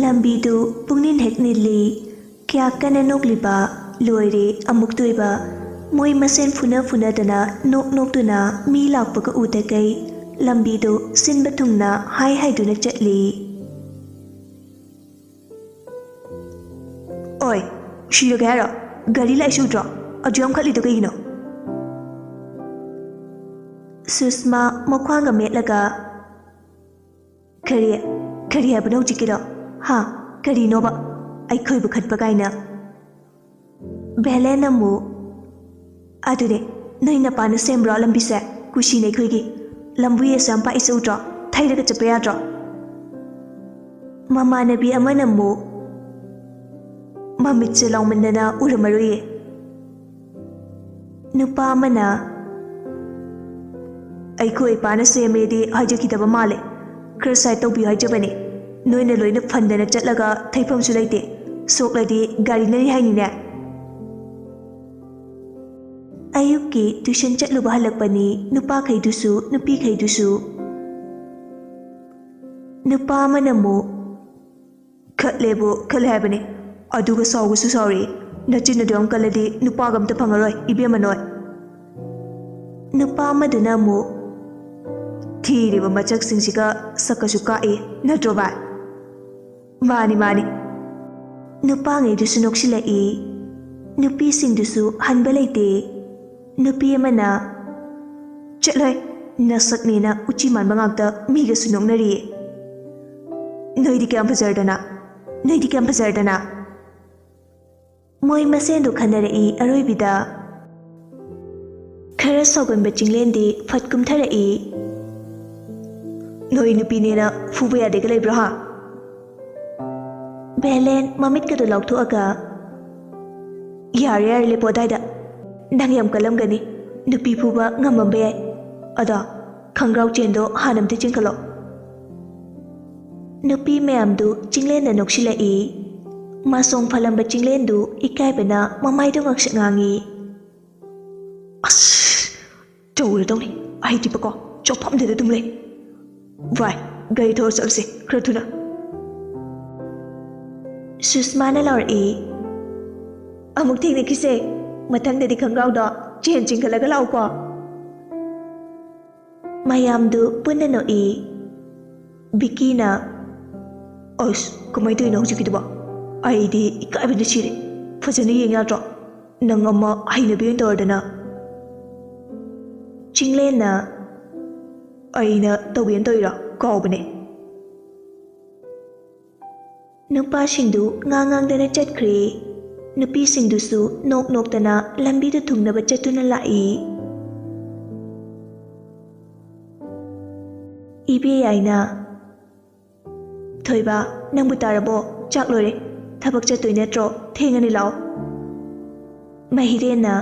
ꯂꯝꯕꯤꯗꯨ ꯄꯨꯡꯅꯤꯟ ꯍꯦꯛ ꯅꯤꯜꯂꯤ꯫ ꯀꯌꯥ ꯀꯟꯅ ꯅꯣꯛꯂꯤꯕ, ꯂꯣꯏꯔꯦ ꯑꯃꯨꯛꯇꯣꯏꯕ꯫ ꯃꯣꯏ ꯃꯁꯦꯟ ꯐꯨꯅ ꯐꯨꯅꯗꯅ, ꯅꯣꯛ ꯅꯣꯛꯇꯨꯅ ꯃꯤ ꯂꯥꯛꯄꯒ ꯎꯗꯈꯩ ꯂꯝꯕꯤꯗꯨ ꯁꯤꯟꯕ ꯊꯨꯡꯅ ꯍꯥꯏ ꯍꯥꯏꯗꯨꯅ ꯆꯠꯂꯤ꯫ "ꯑꯣꯏ, ꯁꯤꯔꯒꯦ ꯍꯥꯏꯔꯣ? ꯒꯥꯔꯤ ꯂꯥꯛꯏꯁꯤ ꯎꯗ꯭ꯔꯣ? ꯑꯗꯨ ꯌꯥꯝ ꯈꯠꯂꯤꯗꯣ ꯀꯩꯒꯤꯅꯣ?" ꯁꯨꯁꯃꯥ ꯃꯈ꯭ꯋꯥꯡꯒ ꯃꯦꯠꯂꯒ, "ꯀꯔꯤ? ꯀꯔꯤ ꯍꯥꯏꯕꯅꯣ ꯍꯧꯖꯤꯛꯀꯤꯗꯣ? ꯍꯥ? ꯀꯔꯤꯅꯣꯕ? ꯑꯩꯈꯣꯏꯕꯨ ꯈꯠꯄ ꯀꯥꯏꯅ?" ꯚꯦꯂꯦꯟ ꯑꯃꯨꯛ, "ꯑꯗꯨꯅꯦ, ꯅꯣꯏ ꯅꯄꯥꯅ ꯁꯦꯝꯕ꯭ꯔꯣ ꯂꯝꯕꯤꯁꯦ? ꯀꯨꯁꯤꯅꯦ ꯑꯩꯈꯣꯏꯒꯤ꯫ ꯂꯝꯕꯤ ꯑꯁꯨꯛ ꯌꯥꯝ ꯄꯥꯛꯏꯁꯦ ꯎꯗ꯭ꯔꯣ? ꯊꯩꯔꯒ ꯆꯠꯄ ꯌꯥꯗ꯭ꯔꯣ?" ꯃꯃꯥꯟꯅꯕꯤ ꯑꯃꯅ ꯑꯃꯨꯛ, "ꯃꯃꯤꯠꯁꯦ ꯂꯥꯎꯃꯟꯗꯅ ꯎꯔꯝꯃꯔꯣꯏꯌꯦ꯫" ꯅꯨꯄꯥ ꯑꯃꯅ, "ꯑꯩꯈꯣꯏ ꯏꯄꯥꯅ ꯁꯦꯝꯃꯦꯗꯤ ꯍꯥꯏꯖꯈꯤꯗꯕ ꯃꯥꯜꯂꯦ꯫ ꯈꯔ ꯁꯥꯏꯠ ꯇꯧꯕꯤꯌꯨ ꯍꯥꯏꯖꯕꯅꯦ꯫ ꯅꯣꯏꯅ ꯂꯣꯏꯅ ꯐꯟꯗꯅ ꯆꯠꯂꯒ ꯊꯩꯐꯝꯁꯨ ꯂꯩꯇꯦ꯫ ꯁꯣꯛꯂꯗꯤ ꯒꯥꯔꯤꯅꯅꯤ ꯍꯥꯏꯅꯤꯅꯦ꯫" ꯑꯌꯨꯛꯀꯤ ꯇ꯭ꯌꯨꯁꯟ ꯆꯠꯂꯨꯕ ꯍꯜꯂꯛꯄꯅꯤ, ꯅꯨꯄꯥꯈꯩꯗꯨꯁꯨ ꯅꯨꯄꯤꯈꯩꯗꯨꯁꯨ꯫ ꯅꯨꯄꯥ ꯑꯃꯅ ꯑꯃꯨꯛ, "ꯈꯠꯂꯦꯕꯨ ꯈꯠꯂꯦ ꯍꯥꯏꯕꯅꯤ, ꯑꯗꯨꯒ ꯁꯥꯎꯕꯁꯨ ꯁꯥꯎꯔꯛꯏ꯫ ꯅꯆꯤꯟ ꯑꯗꯨ ꯌꯥꯝ ꯀꯜꯂꯗꯤ ꯅꯨꯄꯥꯒ ꯑꯝꯇ ꯐꯪꯉꯔꯣꯏ, ꯏꯕꯦꯝꯃ ꯅꯣꯏ꯫" ꯅꯨꯄꯥ ꯑꯃꯗꯨꯅ ꯑꯃꯨꯛ, "ꯊꯤꯔꯤꯕ ꯃꯆꯛꯁꯤꯡꯁꯤꯒ ꯁꯛꯀꯁꯨ ꯀꯥꯛꯏ, ꯅꯠꯇ꯭ꯔꯣ ꯚꯥꯏ?" "ꯃꯥꯅꯤ, ꯃꯥꯅꯤ꯫" ꯅꯨꯄꯥꯉꯩꯗꯨꯁꯨ ꯅꯣꯛꯁꯤꯜꯂꯛꯏ꯫ ꯅꯨꯄꯤꯁꯤꯡꯗꯨꯁꯨ ꯍꯟꯕ ꯂꯩꯇꯦ꯫ ꯅꯨꯄꯤ ꯑꯃꯅ, "ꯆꯠꯂꯣꯏ, ꯅꯁꯛꯅꯦꯅ ꯎꯆꯤ ꯃꯥꯟꯕ ꯉꯥꯛꯇ ꯃꯤꯒꯁꯨ ꯅꯣꯛꯅꯔꯤꯌꯦ꯫ ꯅꯣꯏꯗꯤ ꯀꯌꯥꯝ ꯐꯖꯔꯗꯅ, ꯅꯣꯏꯗꯤ ꯀꯌꯥꯝ ꯐꯖꯔꯗꯅ꯫" ꯃꯣꯏ ꯃꯁꯦꯟꯗꯨ ꯈꯟꯅꯔꯛꯏ꯫ ꯑꯔꯣꯏꯕꯤꯗ ꯈꯔ ꯁꯥꯎꯒꯟꯕ ꯆꯤꯡꯂꯦꯟꯗꯤ ꯐꯠ ꯀꯨꯝꯊꯔꯛꯏ꯫ "ꯅꯣꯏ ꯅꯨꯄꯤꯅꯦꯅ ꯐꯨꯕ ꯌꯥꯗꯦꯒ ꯂꯩꯕ꯭ꯔꯣ ꯍꯥ?" ꯚꯦꯂꯦꯟ ꯃꯃꯤꯠꯀꯗꯨ ꯂꯥꯎꯊꯣꯛꯑꯒ, "ꯌꯥꯔꯦ, ꯌꯥꯔꯦ, ꯂꯦꯞꯄꯣ ꯑꯗꯥꯏꯗ꯫ ꯅꯪ ꯌꯥꯝ ꯀꯜꯂꯝꯒꯅꯤ, ꯅꯨꯄꯤ ꯐꯨꯕ ꯉꯝꯃꯝꯕ ꯌꯥꯏ꯫ ꯑꯗꯣ ꯈꯪꯒ꯭ꯔꯥꯎ ꯆꯦꯟꯗꯣ ꯍꯥꯟꯅ ꯑꯝꯇ ꯆꯤꯡꯈꯠꯂꯣ꯫" ꯅꯨꯄꯤ ꯃꯌꯥꯝꯗꯨ ꯆꯤꯡꯂꯦꯟꯗ ꯅꯣꯛꯁꯤꯜꯂꯛꯏ꯫ ꯃꯁꯣꯡ ꯐꯜꯂꯝꯕ ꯆꯤꯡꯂꯦꯟꯗꯨ ꯏꯀꯥꯏꯕꯅ ꯃꯃꯥꯏꯗꯨ ꯉꯛꯁꯛ ꯉꯥꯡꯏ꯫ "ꯑꯁ! ꯇꯧꯔꯗꯧꯅꯤ꯫ ꯑꯩꯗꯤꯕꯀꯣ ꯆꯣꯞꯐꯝꯗꯨꯗ ꯑꯗꯨꯝ ꯂꯩ꯫ ꯚꯥꯏ, ꯒꯥꯔꯤ ꯊꯧꯔ ꯆꯠꯂꯁꯦ ꯈꯔ ꯊꯨꯅ꯫" ꯁꯨꯁꯃꯥꯅ ꯂꯥꯎꯔꯛꯏ꯫ "ꯑꯃꯨꯛ ꯊꯦꯡꯅꯈꯤꯁꯦ꯫ ꯃꯊꯪꯗꯗꯤ ꯈꯪꯒ꯭ꯔꯥꯎꯗꯣ ꯆꯦꯟ ꯆꯤꯡꯈꯠꯂꯒ ꯂꯥꯛꯎꯀꯣ꯫" ꯃꯌꯥꯝꯗꯨ ꯄꯨꯟꯅ ꯅꯣꯛꯏ꯫ ꯕꯤꯀꯤꯅ, "ꯑꯁ, ꯀꯃꯥꯏꯅ ꯇꯧꯔꯤꯅꯣ ꯍꯧꯖꯤꯛꯀꯤꯗꯨꯕꯣ? ꯑꯩꯗꯤ ꯏꯀꯥꯏꯕꯅ ꯁꯤꯔꯦ꯫ ꯐꯖꯅ ꯌꯦꯡ ꯌꯥꯗ꯭ꯔꯣ? ꯅꯪ ꯑꯃ ꯍꯩꯅꯕꯤ ꯑꯣꯏꯅ ꯇꯧꯔꯗꯅ꯫" ꯆꯤꯡꯂꯦꯟꯅ, "ꯑꯩꯅ ꯇꯧꯒꯦꯅ ꯇꯧꯔꯤꯔꯣ? ꯀꯥꯎꯕꯅꯦ꯫" ꯅꯨꯄꯥꯁꯤꯡꯗꯨ ꯉꯥꯡ ꯉꯥꯡꯗꯅ ꯆꯠꯈ꯭ꯔꯦ꯫ ꯅꯨꯄꯤꯁꯤꯡꯗꯨꯁꯨ ꯅꯣꯛ ꯅꯣꯛꯇꯅ ꯂꯝꯕꯤꯗ ꯊꯨꯡꯅꯕ ꯆꯠꯇꯨꯅ ꯂꯥꯛꯏ꯫ ꯏꯕꯦꯌꯥꯏꯅ, "ꯊꯣꯏꯕ, ꯅꯪꯕꯨ ꯇꯥꯔꯕꯣ? ꯆꯥꯛ ꯂꯣꯏꯔꯦ꯫ ꯊꯕꯛ ꯆꯠꯇꯣꯏ ꯅꯠꯇ꯭ꯔꯣ? ꯊꯦꯡꯉꯅꯤ, ꯂꯥꯛꯑꯣ꯫" ꯃꯍꯤꯔꯦꯟꯅ,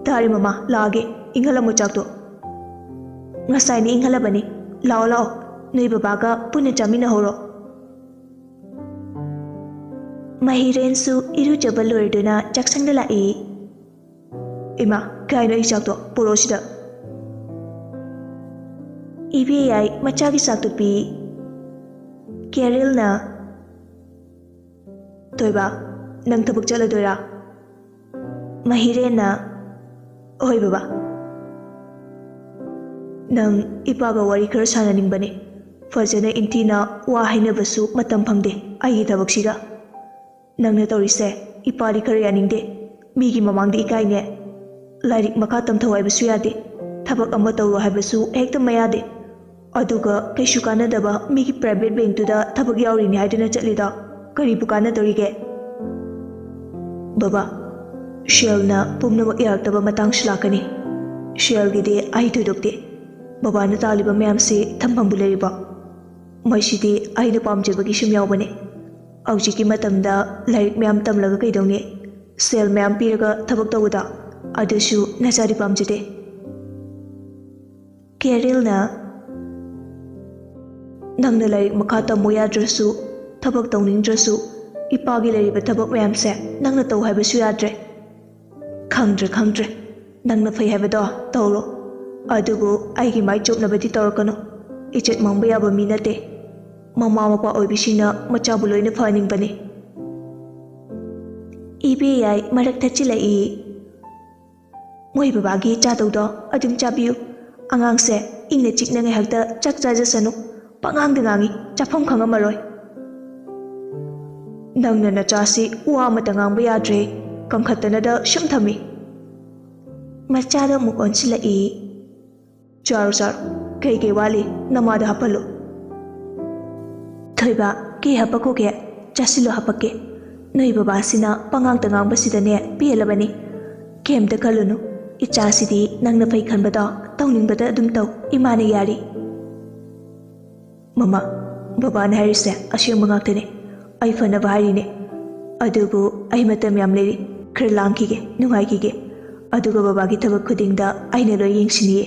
"ꯇꯥꯔꯦ ꯃꯃꯥ, ꯂꯥꯛꯑꯒꯦ꯫ ꯏꯪꯍꯜꯂꯝꯃꯣ ꯆꯥꯛꯇꯣ꯫ ꯉꯁꯥꯏꯅ ꯏꯪꯍꯜꯂꯕꯅꯤ꯫ ꯂꯥꯛꯑꯣ, ꯂꯥꯛꯑꯣ, ꯅꯣꯏ ꯕꯕꯥꯒ ꯄꯨꯟꯅ ꯆꯥꯃꯤꯟꯅꯍꯧꯔꯣ꯫" ꯃꯍꯤꯔꯦꯟꯁꯨ ꯏꯔꯨꯖꯕ ꯂꯣꯏꯔꯗꯨꯅ ꯆꯥꯛꯁꯪꯗ ꯂꯥꯛꯏ꯫ "ꯏꯃꯥ, ꯀꯥꯏꯅꯣ ꯑꯩ ꯆꯥꯛꯇꯣ? ꯄꯨꯔꯛꯑꯣ ꯁꯤꯗ꯫" ꯏꯕꯦꯌꯥꯏ ꯃꯆꯥꯒꯤ ꯆꯥꯛꯇꯨ ꯄꯤ꯫ ꯀꯦꯔꯤꯜꯅ, "ꯊꯣꯏꯕ, ꯅꯪ ꯊꯕꯛ ꯆꯠꯂꯗꯣꯏꯔꯥ?" ꯃꯍꯤꯔꯦꯟꯅ, "ꯍꯣꯏ ꯕꯕꯥ꯫ ꯅꯪ ꯏꯄꯥꯒ ꯋꯥꯔꯤ ꯈꯔ ꯁꯥꯟꯅꯅꯤꯡꯕꯅꯦ꯫ ꯐꯖꯅ ꯏꯟꯊꯤꯅ ꯋꯥ ꯍꯥꯏꯅꯕꯁꯨ ꯃꯇꯝ ꯐꯪꯗꯦ ꯑꯩꯒꯤ ꯊꯕꯛꯁꯤꯒ꯫ ꯅꯪꯅ ꯇꯧꯔꯤꯁꯦ ꯏꯄꯥꯗꯤ ꯈꯔ ꯌꯥꯅꯤꯡꯗꯦ꯫ ꯃꯤꯒꯤ ꯃꯃꯥꯡꯗ ꯏꯀꯥꯏꯅꯦ꯫ ꯂꯥꯏꯔꯤꯛ ꯃꯈꯥ ꯇꯝꯊꯧ ꯍꯥꯏꯕꯁꯨ ꯌꯥꯗꯦ꯫ ꯊꯕꯛ ꯑꯃ ꯇꯧꯔꯣ ꯍꯥꯏꯕꯁꯨ ꯍꯦꯛꯇ ꯃꯌꯥꯗꯦ꯫ ꯑꯗꯨꯒ ꯀꯩꯁꯨ ꯀꯥꯟꯅꯗꯕ ꯃꯤꯒꯤ private bankꯇꯨꯗ ꯊꯕꯛ ꯌꯥꯎꯔꯤꯅꯤ ꯍꯥꯏꯗꯨꯅ ꯆꯠꯂꯤꯗꯣ ꯀꯔꯤꯕꯨ ꯀꯥꯟꯅꯗꯧꯔꯤꯒꯦ?" "ꯕꯕꯥ, ꯁꯦꯜꯅ ꯄꯨꯝꯅꯃꯛ ꯌꯥꯔꯛꯇꯕ ꯃꯇꯥꯡꯁꯨ ꯂꯥꯛꯀꯅꯤ꯫ ꯁꯦꯜꯒꯤꯗꯤ ꯑꯩ ꯊꯣꯏꯗꯣꯛꯇꯦ꯫ ꯕꯕꯥꯅ ꯇꯥꯜꯂꯤꯕ ꯃꯌꯥꯝꯁꯤ ꯊꯝꯐꯝꯕꯨ ꯂꯩꯔꯤꯕꯣ? ꯃꯁꯤꯗꯤ ꯑꯩꯅ ꯄꯥꯝꯖꯕꯒꯤ ꯁꯨꯝ ꯌꯥꯎꯕꯅꯦ꯫ ꯍꯧꯖꯤꯛꯀꯤ ꯃꯇꯝꯗ ꯂꯥꯏꯔꯤꯛ ꯃꯌꯥꯝ ꯇꯝꯂꯒ ꯀꯩꯗꯧꯅꯤ? ꯁꯦꯜ ꯃꯌꯥꯝ ꯄꯤꯔꯒ ꯊꯕꯛ ꯇꯧꯕꯗ, ꯑꯗꯨꯁꯨ ꯅꯆꯥꯗꯤ ꯄꯥꯝꯖꯗꯦ꯫" ꯀꯦꯔꯤꯜꯅ, "ꯅꯪꯅ ꯂꯥꯏꯔꯤꯛ ꯃꯈꯥ ꯇꯝꯃꯨ ꯌꯥꯗ꯭ꯔꯁꯨ, ꯊꯕꯛ ꯇꯧꯅꯤꯡꯗ꯭ꯔꯁꯨ, ꯏꯄꯥꯒꯤ ꯂꯩꯔꯤꯕ ꯊꯕꯛ ꯃꯌꯥꯝꯁꯦ ꯅꯪꯅ ꯇꯧ ꯍꯥꯏꯕꯁꯨ ꯌꯥꯗ꯭ꯔꯦ꯫ ꯈꯪꯗ꯭ꯔꯦ, ꯈꯪꯗ꯭ꯔꯦ꯫ ꯅꯪꯅ ꯐꯩ ꯍꯥꯏꯕꯗꯣ ꯇꯧꯔꯣ꯫ ꯑꯗꯨꯕꯨ ꯑꯩꯒꯤ ꯃꯥꯏ ꯆꯣꯞꯅꯕꯗꯤ ꯇꯧꯔꯛꯀꯅꯨ꯫ ꯏꯖꯠ ꯃꯥꯡꯕ ꯌꯥꯕ ꯃꯤ ꯅꯠꯇꯦ꯫ ꯃꯃꯥ ꯃꯄꯥ ꯑꯣꯏꯕꯤꯁꯤꯡꯅ ꯃꯆꯥꯕꯨ ꯂꯣꯏꯅ ꯐꯍꯟꯅꯤꯡꯕꯅꯤ꯫" ꯏꯕꯦꯌꯥꯏ ꯃꯔꯛ ꯊꯠꯆꯤꯜꯂꯛꯏ꯫ "ꯃꯣꯏ ꯕꯕꯥꯒꯤ ꯆꯥꯗꯧꯗꯣ ꯑꯗꯨꯝ ꯆꯥꯕꯤꯌꯨ꯫ ꯑꯉꯥꯡꯁꯦ ꯏꯪꯅ ꯆꯤꯛꯅ ꯉꯥꯏꯍꯥꯛꯇ ꯆꯥꯛ ꯆꯥꯖꯁꯅꯨ꯫ ꯄꯉꯥꯡꯗ ꯉꯥꯡꯉꯤ, ꯆꯥꯐꯝ ꯈꯪꯉꯝꯃꯔꯣꯏ꯫" "ꯅꯪꯅ ꯅꯆꯥꯁꯤ ꯋꯥ ꯑꯃꯠꯇ ꯉꯥꯡꯕ ꯌꯥꯗ꯭ꯔꯦ, ꯀꯟꯈꯠꯇꯅꯗ ꯁꯨꯝ ꯊꯝꯃꯤ꯫" ꯃꯆꯥꯗ ꯑꯃꯨꯛ ꯑꯣꯟꯁꯤꯜꯂꯛꯏ꯫ "ꯆꯥꯔꯣ, ꯆꯥꯔꯣ꯫ ꯀꯩ ꯀꯩ ꯋꯥꯠꯂꯤ? ꯅꯃꯥꯗ ꯍꯥꯞꯍꯜꯂꯨ꯫" "ꯊꯣꯏꯕ, ꯀꯩ ꯍꯥꯄꯛꯈꯣꯒꯦ? ꯆꯥꯁꯤꯜꯂꯨ, ꯍꯥꯄꯛꯀꯦ꯫ ꯅꯣꯏ ꯕꯕꯥꯁꯤꯅ ꯄꯉꯥꯡꯇ ꯉꯥꯡꯕꯁꯤꯗꯅꯦ ꯄꯦꯜꯂꯕꯅꯤ꯫ ꯀꯩꯝꯇ ꯈꯜꯂꯨꯅꯨ꯫ ꯏꯆꯥꯁꯤꯗꯤ ꯅꯪꯅ ꯐꯩ ꯈꯟꯕꯗꯣ ꯇꯧꯅꯤꯡꯕꯗ ꯑꯗꯨꯝ ꯇꯧ꯫ ꯏꯃꯥꯅ ꯌꯥꯔꯤ꯫" "ꯃꯃꯥ, ꯕꯕꯥꯅ ꯍꯥꯏꯔꯤꯁꯦ ꯑꯁꯦꯡꯕ ꯉꯥꯛꯇꯅꯦ꯫ ꯑꯩ ꯐꯅꯕ ꯍꯥꯏꯔꯤꯅꯦ꯫ ꯑꯗꯨꯕꯨ ꯑꯩ ꯃꯇꯝ ꯌꯥꯝ ꯂꯩꯔꯤ꯫ ꯈꯔ ꯂꯥꯡꯈꯤꯒꯦ, ꯅꯨꯡꯉꯥꯏꯈꯤꯒꯦ꯫ ꯑꯗꯨꯒ ꯕꯕꯥꯒꯤ ꯊꯕꯛ ꯈꯨꯗꯤꯡꯗ ꯑꯩꯅ ꯂꯣꯏ ꯌꯦꯡꯁꯤꯟꯅꯤꯌꯦ꯫"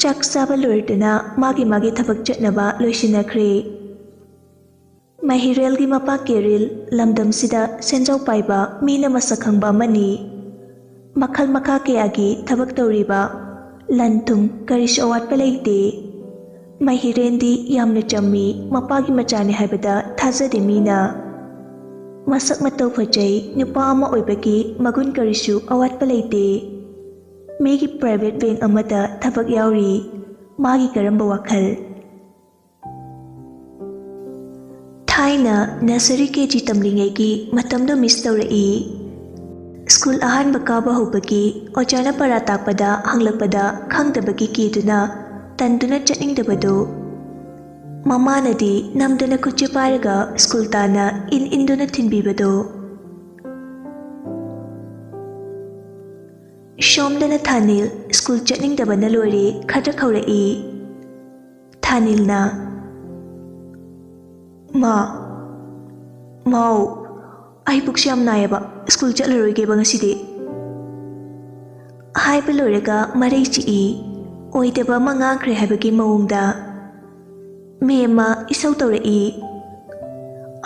ꯆꯥꯛ ꯆꯥꯕ ꯂꯣꯏꯔꯗꯨꯅ ꯃꯥꯒꯤ ꯃꯥꯒꯤ ꯊꯕꯛ ꯆꯠꯅꯕ ꯂꯣꯏꯁꯤꯟꯅꯈ꯭ꯔꯦ꯫ ꯃꯍꯤꯔꯦꯜꯒꯤ ꯃꯄꯥ ꯀꯦꯔꯤꯜ ꯂꯝꯗꯝꯁꯤꯗ ꯁꯦꯟꯖꯥꯎ ꯄꯥꯏꯕ ꯃꯤꯅ ꯃꯁꯛ ꯈꯪꯕ ꯑꯃꯅꯤ꯫ ꯃꯈꯜ ꯃꯈꯥ ꯀꯌꯥꯒꯤ ꯊꯕꯛ ꯇꯧꯔꯤꯕ, ꯂꯟ ꯊꯨꯝ ꯀꯔꯤꯁꯨ ꯑꯋꯥꯠꯄ ꯂꯩꯇꯦ꯫ ꯃꯍꯤꯔꯦꯟꯗꯤ ꯌꯥꯝꯅ ꯆꯝꯃꯤ, ꯃꯄꯥꯒꯤ ꯃꯆꯥꯅꯤ ꯍꯥꯏꯕꯗ ꯊꯥꯖꯗꯦ ꯃꯤꯅ꯫ ꯃꯁꯛ ꯃꯇꯧ ꯐꯖꯩ, ꯅꯨꯄꯥ ꯑꯃ ꯑꯣꯏꯕꯒꯤ ꯃꯒꯨꯟ ꯀꯔꯤꯁꯨ ꯑꯋꯥꯠꯄ ꯂꯩꯇꯦ꯫ ꯃꯤꯒꯤ private bank ꯑꯃꯗ ꯊꯕꯛ ꯌꯥꯎꯔꯤ꯫ ꯃꯥꯒꯤ ꯀꯔꯝꯕ ꯋꯥꯈꯜ? ꯊꯥꯏꯅ nursery KG ꯇꯝꯂꯤꯉꯩꯒꯤ ꯃꯇꯝꯗꯣ miss ꯇꯧꯔꯛꯏ꯫ ꯁ꯭ꯀꯨꯜ ꯑꯍꯥꯟꯕ ꯀꯥꯕ ꯍꯧꯕꯒꯤ ꯑꯣꯖꯥꯅ ꯄꯔꯥ ꯇꯥꯛꯄꯗ ꯍꯪꯂꯛꯄꯗ ꯈꯪꯗꯕꯒꯤ ꯀꯤꯗꯨꯅ ꯇꯟꯗꯨꯅ ꯆꯠꯅꯤꯡꯗꯕꯗꯣ꯫ ꯃꯃꯥꯅꯗꯤ ꯅꯝꯗꯅ ꯈꯨꯠꯁꯦ ꯄꯥꯏꯔꯒ ꯁ꯭ꯀꯨꯜ ꯇꯥꯟꯅ ꯏꯟ ꯏꯟꯗꯨꯅ ꯊꯤꯟꯕꯤꯕꯗꯣ꯫ ꯁꯣꯝꯗꯅ ꯊꯥꯅꯤꯜ ꯁ꯭ꯀꯨꯜ ꯆꯠꯅꯤꯡꯗꯕꯅ ꯂꯣꯏꯔꯦ ꯈꯗ꯭ꯔꯛ ꯍꯧꯔꯛꯏ꯫ ꯊꯥꯅꯤꯜꯅ, "ꯃꯥ, ꯃꯥꯎ, ꯑꯩ ꯄꯨꯛꯁꯦ ꯌꯥꯝ ꯅꯥꯏꯌꯦꯕ, ꯁ꯭ꯀꯨꯜ ꯆꯠꯂꯔꯣꯏꯒꯦꯕ ꯉꯁꯤꯗꯤ"꯫ ꯍꯥꯏꯕ ꯂꯣꯏꯔꯒ ꯃꯔꯩ ꯆꯤꯛꯏ, ꯑꯣꯏꯗꯕ ꯑꯃ ꯉꯥꯡꯈ꯭ꯔꯦ ꯍꯥꯏꯕꯒꯤ ꯃꯑꯣꯡꯗ꯫ ꯃꯦꯝꯃ ꯏꯁꯧ ꯇꯧꯔꯛꯏ,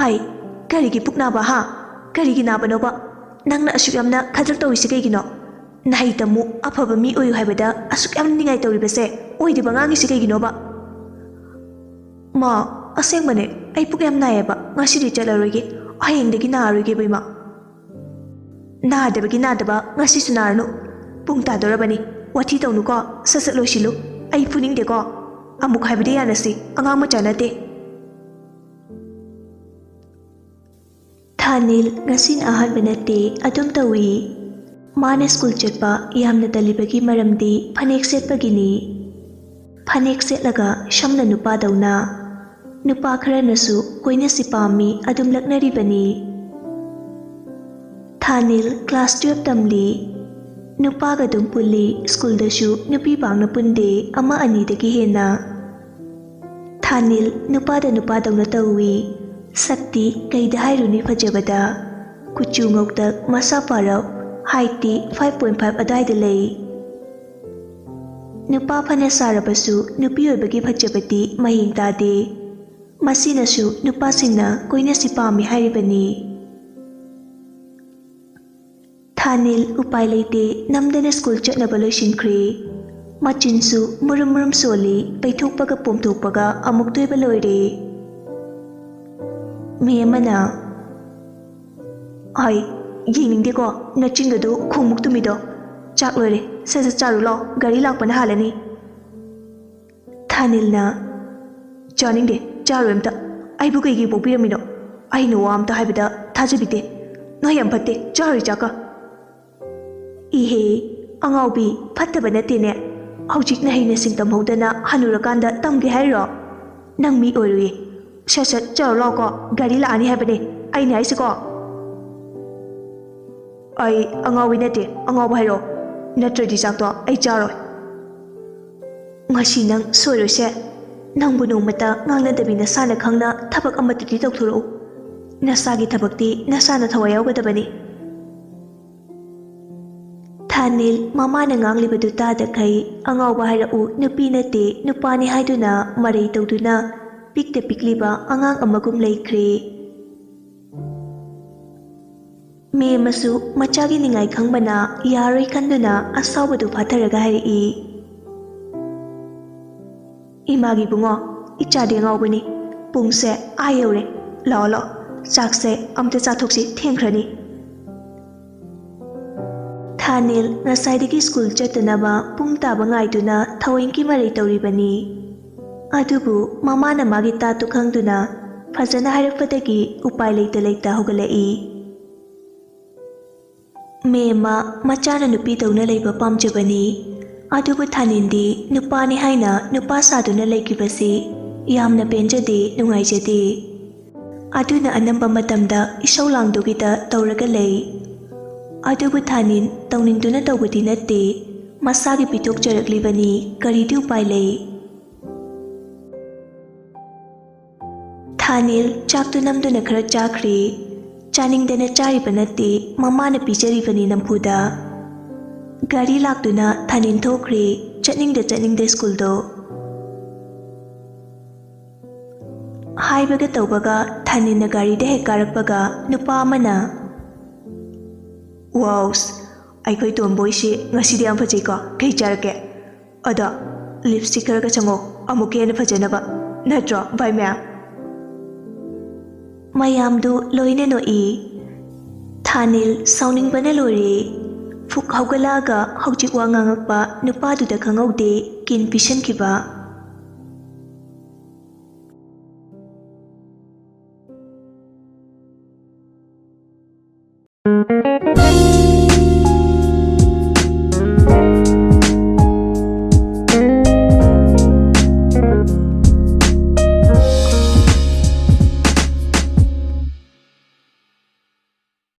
"ꯑꯩ, ꯀꯔꯤꯒꯤ ꯄꯨꯛ ꯅꯥꯕ ꯍꯥ? ꯀꯔꯤꯒꯤ ꯅꯥꯕꯅꯣꯕ? ꯅꯪꯅ ꯑꯁꯨꯛ ꯌꯥꯝꯅ ꯈꯗ꯭ꯔꯛ ꯇꯧꯔꯤꯁꯦ ꯀꯩꯒꯤꯅꯣ? ꯅꯍꯩ ꯇꯝꯃꯨ, ꯑꯐꯕ ꯃꯤ ꯑꯣꯏꯌꯨ ꯍꯥꯏꯕꯗ ꯑꯁꯨꯛ ꯌꯥꯝꯅ ꯅꯤꯡꯉꯥꯏ ꯇꯧꯔꯤꯕꯁꯦ, ꯑꯣꯏꯗꯕ ꯉꯥꯡꯉꯤꯁꯦ ꯀꯩꯒꯤꯅꯣꯕ?" "ꯃꯥ, ꯑꯁꯦꯡꯕꯅꯦ, ꯑꯩ ꯄꯨꯛ ꯌꯥꯝ ꯅꯥꯏꯌꯦꯕ, ꯉꯁꯤꯗꯤ ꯆꯠꯂꯔꯣꯏꯒꯦ, ꯍꯌꯦꯡꯗꯒꯤ ꯅꯥꯔꯔꯣꯏꯒꯦꯕ ꯏꯃꯥ"꯫ "ꯅꯥꯗꯕꯒꯤ ꯅꯥꯗꯕ, ꯉꯁꯤꯁꯨ ꯅꯥꯔꯅꯨ꯫ ꯄꯨꯡ ꯇꯥꯗꯣꯔꯕꯅꯤ, ꯋꯥꯊꯤ ꯇꯧꯅꯨꯀꯣ, ꯁꯠ ꯁꯠ ꯂꯣꯏꯁꯤꯜꯂꯨ꯫ ꯑꯩ ꯐꯨꯅꯤꯡꯗꯦꯀꯣ, ꯑꯃꯨꯛ ꯍꯥꯏꯕꯗꯤ ꯌꯥꯅꯁꯤ, ꯑꯉꯥꯡ ꯃꯆꯥ ꯅꯠꯇꯦ"꯫ ꯊꯥꯅꯤꯜ ꯉꯁꯤꯅ ꯑꯍꯥꯟꯕ ꯅꯠꯇꯦ, ꯑꯗꯨꯝ ꯇꯧꯏ꯫ ꯃꯥꯅ ꯁ꯭ꯀꯨꯜ ꯆꯠꯄ ꯌꯥꯝꯅ ꯇꯜꯂꯤꯕꯒꯤ ꯃꯔꯝꯗꯤ ꯐꯅꯦꯛ ꯁꯦꯠꯄꯒꯤꯅꯤ꯫ ꯐꯅꯦꯛ ꯁꯦꯠꯂꯒ ꯁꯝꯅ ꯅꯨꯄꯥꯗꯧꯅ꯫ ꯅꯨꯄꯥ ꯈꯔꯅꯁꯨ ꯀꯣꯏꯅꯁꯤ ꯄꯥꯝꯃꯤ ꯑꯗꯨꯝ ꯂꯛꯅꯔꯤꯕꯅꯤ꯫ ꯊꯥꯅꯤꯜ class twelve ꯇꯝꯂꯤ꯫ ꯅꯨꯄꯥꯒ ꯑꯗꯨꯝ ꯄꯨꯜꯂꯤ, ꯁ꯭ꯀꯨꯜꯗꯁꯨ ꯅꯨꯄꯤ ꯄꯥꯛꯅ ꯄꯨꯟꯗꯦ, ꯑꯃ ꯑꯅꯤꯗꯒꯤ ꯍꯦꯟꯅ꯫ ꯊꯥꯅꯤꯜ ꯅꯨꯄꯥꯗ ꯅꯨꯄꯥꯗꯧꯅ ꯇꯧꯏ꯫ ꯁꯛꯇꯤ ꯀꯩꯗ ꯍꯥꯏꯔꯨꯅꯤ ꯐꯖꯕꯗ꯫ ꯀꯨꯆꯨ ꯉꯧꯇꯛ, ꯃꯁꯥ ꯄꯥꯔꯞ, heightꯇꯤ five point five ꯑꯗꯨꯋꯥꯏꯗ ꯂꯩ꯫ ꯅꯨꯄꯥ ꯐꯅ ꯁꯥꯔꯕꯁꯨ ꯅꯨꯄꯤ ꯑꯣꯏꯕꯒꯤ ꯐꯖꯕꯗꯤ ꯃꯌꯦꯡ ꯇꯥꯗꯦ꯫ ꯃꯁꯤꯅꯁꯨ ꯅꯨꯄꯥꯁꯤꯡꯅ ꯀꯣꯏꯅꯁꯤ ꯄꯥꯝꯃꯤ ꯍꯥꯏꯔꯤꯕꯅꯤ꯫ ꯊꯥꯅꯤꯜ ꯎꯄꯥꯏ ꯂꯩꯇꯦ, ꯅꯝꯗꯅ ꯁ꯭ꯀꯨꯜ ꯆꯠꯅꯕ ꯂꯣꯏꯁꯤꯟꯈ꯭ꯔꯦ꯫ ꯃꯆꯤꯟꯁꯨ ꯃꯨꯔꯨꯝ ꯃꯨꯔꯨꯝ ꯁꯣꯜꯂꯤ, ꯄꯩꯊꯣꯛꯄꯒ ꯄꯣꯝꯊꯣꯛꯄꯒ ꯑꯃꯨꯛꯇꯣꯏꯕ ꯂꯣꯏꯔꯦ꯫ ꯃꯦꯝ ꯑꯃꯅ, "ꯍꯥꯏ, ꯌꯦꯡꯅꯤꯡꯗꯦꯀꯣ ꯅꯆꯤꯟꯒꯗꯨ ꯈꯣꯡꯃꯨꯛ ꯇꯨꯝꯃꯤꯗꯣ꯫ ꯆꯥꯛ ꯂꯣꯏꯔꯦ, ꯁꯠ ꯁꯠ ꯆꯥꯔꯨ ꯂꯥꯎ, ꯒꯥꯔꯤ ꯂꯥꯛꯄꯅ ꯍꯥꯜꯂꯅꯤ꯫" ꯊꯥꯅꯤꯜꯅ, "ꯆꯥꯅꯤꯡꯗꯦ, ꯆꯥꯔꯣꯏ ꯑꯝꯇ꯫ ꯑꯩꯕꯨ ꯀꯩꯒꯤ ꯄꯣꯛꯄꯤꯔꯝꯃꯤꯅꯣ? ꯑꯩꯅ ꯋꯥ ꯑꯝꯇ ꯍꯥꯏꯕꯗ ꯊꯥꯖꯕꯤꯗꯦ꯫ ꯅꯣꯏ ꯌꯥꯝ ꯐꯠꯇꯦ, ꯆꯥꯔꯣꯏ ꯆꯥꯛꯀ꯫" "ꯏꯍꯦ, ꯑꯉꯥꯎꯕꯤ, ꯐꯠꯇꯕ ꯅꯠꯇꯦꯅꯦ꯫ ꯍꯧꯖꯤꯛ ꯅꯍꯩ ꯅꯁꯤꯡ ꯇꯝꯍꯧꯗꯅ ꯍꯅꯨꯔꯀꯥꯟꯗ ꯇꯝꯒꯦ ꯍꯥꯏꯔꯣ? ꯅꯪ ꯃꯤ ꯑꯣꯏꯔꯨꯏ꯫ ꯁꯠ ꯁꯠ ꯆꯠꯂꯣ ꯂꯥꯎꯀꯣ, ꯒꯥꯔꯤ ꯂꯥꯛꯑꯅꯤ ꯍꯥꯏꯕꯅꯦ ꯑꯩꯅ ꯍꯥꯏꯁꯤꯀꯣ꯫" "ꯑꯩ ꯑꯉꯥꯎꯕꯤ ꯅꯠꯇꯦ, ꯑꯉꯥꯎꯕ ꯍꯥꯏꯔꯣ? ꯅꯠꯇ꯭ꯔꯗꯤ ꯆꯥꯛꯇꯣ ꯑꯩ ꯆꯥꯔꯣꯏ꯫" "ꯉꯁꯤ ꯅꯪ ꯁꯣꯏꯔꯣꯏꯁꯦ꯫ ꯅꯪꯕꯨ ꯅꯣꯡꯃꯇ ꯉꯥꯡꯅꯗꯕꯤ ꯅꯁꯥꯅ ꯈꯪꯅ ꯊꯕꯛ ꯑꯃꯠꯇꯗꯤ ꯇꯧꯊꯣꯔꯛꯎ꯫ ꯅꯁꯥꯒꯤ ꯊꯕꯛꯇꯤ ꯅꯁꯥꯅ ꯊꯋꯥꯏ ꯌꯥꯎꯒꯗꯕꯅꯤ꯫" ꯊꯥꯅꯤꯜ ꯃꯃꯥꯅ ꯉꯥꯡꯂꯤꯕꯗꯨ ꯇꯥꯗꯈꯩ ꯑꯉꯥꯎꯕ ꯍꯥꯏꯔꯛꯎ ꯅꯨꯄꯤ ꯅꯠꯇꯦ ꯅꯨꯄꯥꯅꯤ ꯍꯥꯏꯗꯨꯅ ꯃꯔꯩ ꯇꯧꯗꯨꯅ ꯄꯤꯛꯇ ꯄꯤꯛꯂꯤꯕ ꯑꯉꯥꯡ ꯑꯃꯒꯨꯝ ꯂꯩꯈ꯭ꯔꯦ꯫ ꯃꯦꯝ ꯑꯃꯁꯨ ꯃꯆꯥꯒꯤ ꯅꯤꯡꯉꯥꯏ ꯈꯪꯕꯅ ꯌꯥꯔꯣꯏ ꯈꯟꯗꯨꯅ ꯑꯁꯥꯎꯕꯗꯨ ꯐꯥꯊꯔꯒ ꯍꯥꯏꯔꯛꯏ, "ꯏꯃꯥꯒꯤ ꯏꯕꯨꯡꯉꯣ, ꯏꯆꯥꯗꯤ ꯑꯉꯥꯎꯕꯅꯤ꯫ ꯄꯨꯡꯁꯦ ꯑꯥ ꯌꯧꯔꯦ꯫ ꯂꯥꯛꯑꯣ, ꯂꯥꯛꯑꯣ, ꯆꯥꯛꯁꯦ ꯑꯝꯇ ꯆꯥꯊꯣꯛꯁꯤ, ꯊꯦꯡꯈ꯭ꯔꯅꯤ꯫" ꯊꯥꯅꯤꯜ ꯉꯁꯥꯏꯗꯒꯤ ꯁ꯭ꯀꯨꯜ ꯆꯠꯇꯅꯕ ꯄꯨꯡ ꯇꯥꯕ ꯉꯥꯏꯗꯨꯅ ꯊꯑꯣꯏꯒꯤ ꯃꯔꯩ ꯇꯧꯔꯤꯕꯅꯤ꯫ ꯑꯗꯨꯕꯨ ꯃꯃꯥꯅ ꯃꯥꯒꯤ ꯇꯥꯠꯇꯨ ꯈꯪꯗꯨꯅ ꯐꯖꯅ ꯍꯥꯏꯔꯛꯄꯗꯒꯤ ꯎꯄꯥꯏ ꯂꯩꯇ ꯂꯩꯇ ꯍꯧꯒꯠꯂꯛꯏ꯫ ꯃꯦꯝꯃ ꯃꯆꯥꯅ ꯅꯨꯄꯤꯗꯧꯅ ꯂꯩꯕ ꯄꯥꯝꯖꯕꯅꯤ꯫ ꯑꯗꯨꯕꯨ ꯊꯥꯅꯤꯟꯗꯤ ꯅꯨꯄꯥꯅꯤ ꯍꯥꯏꯅ ꯅꯨꯄꯥ ꯁꯥꯗꯨꯅ ꯂꯩꯈꯤꯕꯁꯤ ꯌꯥꯝꯅ ꯄꯦꯟꯖꯗꯦ, ꯅꯨꯡꯉꯥꯏꯖꯗꯦ꯫ ꯑꯗꯨꯅ ꯑꯅꯝꯕ ꯃꯇꯝꯗ ꯏꯁꯧ ꯂꯥꯡꯗꯨꯒꯤꯗ ꯇꯧꯔꯒ ꯂꯩ꯫ ꯑꯗꯨꯕꯨ ꯊꯥꯅꯤꯟ ꯇꯧꯅꯤꯡꯗꯨꯅ ꯇꯧꯕꯗꯤ ꯅꯠꯇꯦ, ꯃꯁꯥꯒꯤ ꯄꯤꯊꯣꯛꯆꯔꯛꯂꯤꯕꯅꯤ, ꯀꯔꯤꯗꯤ ꯎꯄꯥꯏ ꯂꯩ? ꯊꯥꯅꯤꯜ ꯆꯥꯛꯇꯨ ꯅꯝꯗꯨꯅ ꯈꯔ ꯆꯥꯈ꯭ꯔꯦ꯫ ꯆꯥꯅꯤꯡꯗꯅ ꯆꯥꯔꯤꯕ ꯅꯠꯇꯦ, ꯃꯃꯥꯅ ꯄꯤꯖꯔꯤꯕꯅꯤ ꯅꯝꯐꯨꯗ꯫ ꯒꯥꯔꯤ ꯂꯥꯛꯇꯨꯅ ꯊꯥꯅꯤꯜ ꯊꯣꯛꯈ꯭ꯔꯦ, ꯆꯠꯅꯤꯡꯗ ꯆꯠꯅꯤꯡꯗ ꯁ꯭ꯀꯨꯜꯗꯣ꯫ ꯍꯥꯏꯕꯒ ꯇꯧꯕꯒ ꯊꯥꯅꯤꯜꯅ ꯒꯥꯔꯤꯗ ꯍꯦꯛ ꯀꯥꯔꯛꯄꯒ ꯅꯨꯄꯥ ꯑꯃꯅ, "ꯋꯥꯎꯁ, ꯑꯩꯈꯣꯏ ꯇꯣꯝꯕꯣꯏꯁꯤ ꯉꯁꯤꯗꯤ ꯌꯥꯝ ꯐꯖꯩꯀꯣ, ꯀꯩ ꯆꯥꯔꯛꯀꯦ?" ꯑꯗꯣ ꯂꯤꯞꯁꯇꯤꯛ ꯈꯔꯒ ꯆꯪꯉꯣ, ꯑꯃꯨꯛꯀ ꯍꯦꯟꯅ ꯐꯖꯅꯕ, ꯅꯠꯇ꯭ꯔꯣ ꯚꯥꯏ ꯃꯌꯥꯝ? ꯃꯌꯥꯝꯗꯨ ꯂꯣꯏꯅ ꯅꯣꯛꯏ꯫ ꯊꯥꯅꯤꯜ ꯁꯥꯎꯅꯤꯡꯕꯅ ꯂꯣꯏꯔꯦ꯫ ꯐꯨꯛ ꯍꯧꯒꯠꯂꯛꯑꯒ ꯍꯧꯖꯤꯛ ꯋꯥ ꯉꯥꯡꯉꯛꯄ ꯅꯨꯄꯥꯗꯨꯗ ꯈꯪꯍꯧꯗꯦ ꯀꯤꯟ ꯄꯤꯁꯟꯈꯤꯕ꯫